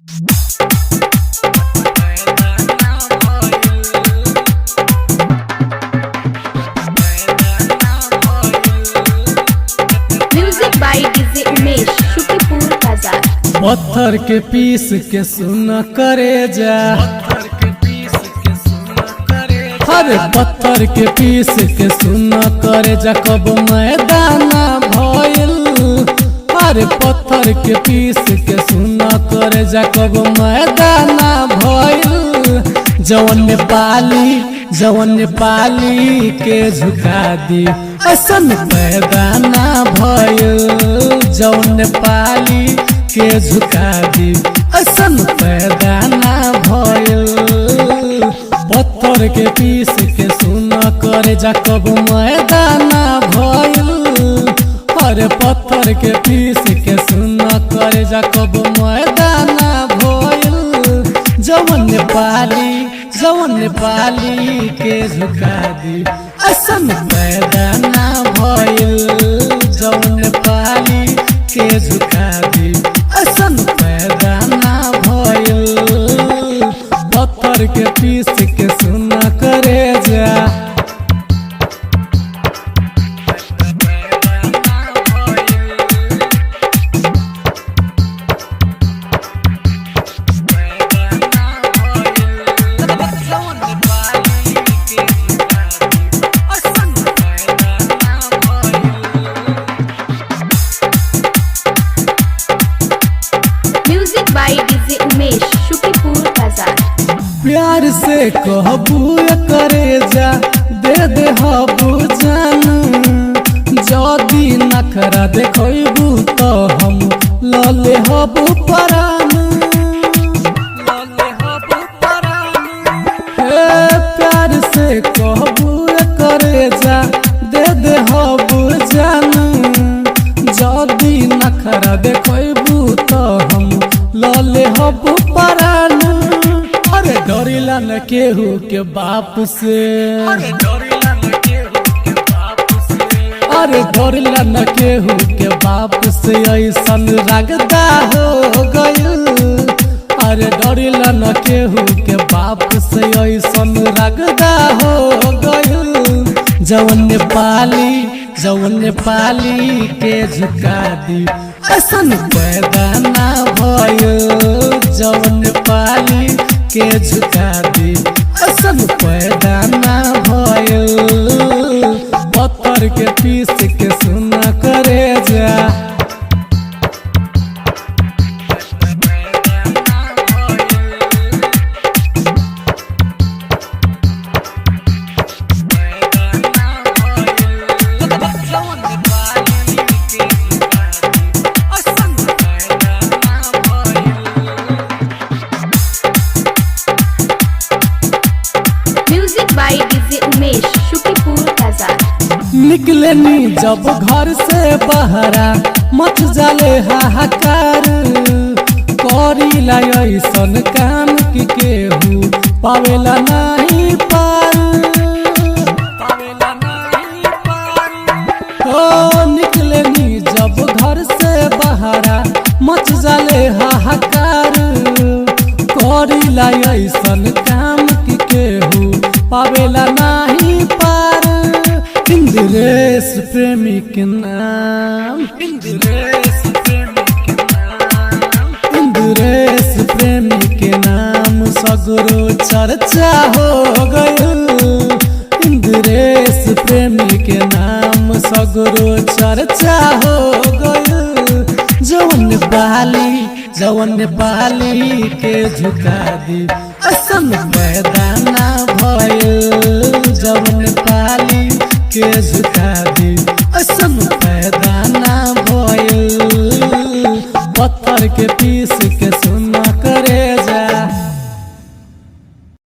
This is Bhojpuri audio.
Music by DJ Umesh, Shukipur Bazar. पत्थर के पीस के सुन करे जा, अरे पत्थर के पीस के सुन करे जा, कब मैदाना भइल। अरे पत्थर के पीस के सुन करे जा, कब मैदाना भइल। जवन पाली, जवन पाली के झुका दी, ऐसन पैदाना भइल। जवन पाली के झुका दी, ऐसन पैदाना भइल। पत्थर के पीस के सुन करे जा, कब मैदाना भइल। अरे पत्थर के पीस के सुन करे जा, कब मैदाना भइल। जवन पाली, जवन पाली के झुका दी, ऐसन पैदाना भइल। जवन पाली के झुका दी, ऐसन पैदाना भइल। पत्थर के पीस के सुन करे जा। Music by DJ Umesh, Shukipur Bazar. प्यार से कहबू करे जा, दे दे हबू जान। जदी नखरा देखबू तो हम लले हबू परान। हे प्यार से कहबू करे जा, दे दे हबू जान। जदी नखरा देखबू तो हम लले हबू परान। अरे डरिला न केहू के बाप से, अरे डरिला न केहू के बाप से, ऐसन रगदा हो गइल। अरे डरिला न केहू के बाप से, ऐसन रगदा हो गइल। जवन पाली, जवन पाली के झुका दी, ऐसन पैदाना भइल। जवन पाली के झुका दी, ऐसन पैदाना भइल। पत्थर के पीस के सुन करे जा। Music by DJ Umesh, Shukipur Bazar. निकले नी जब घर से बहरा, मच जाले हाहाकार। करीला ऐसन काम की केहू पावेला नहीं पार। हो निकले नी जब घर से बहरा, मच जाले हाहाकार। करीला ऐसन काम की केहू पावेला नहीं पार। इंद्रेश प्रेमी के नाम, इंद्रेश प्रेमी के नाम, इंद्रेश प्रेमी के नाम सगरो चर्चा हो गइल। इंद्रेश प्रेमी के नाम सगरो चर्चा हो गइल। जवन पाली, जवन पाली के झुका दी, ऐसन पैदाना भइल। जवन पाली के झुका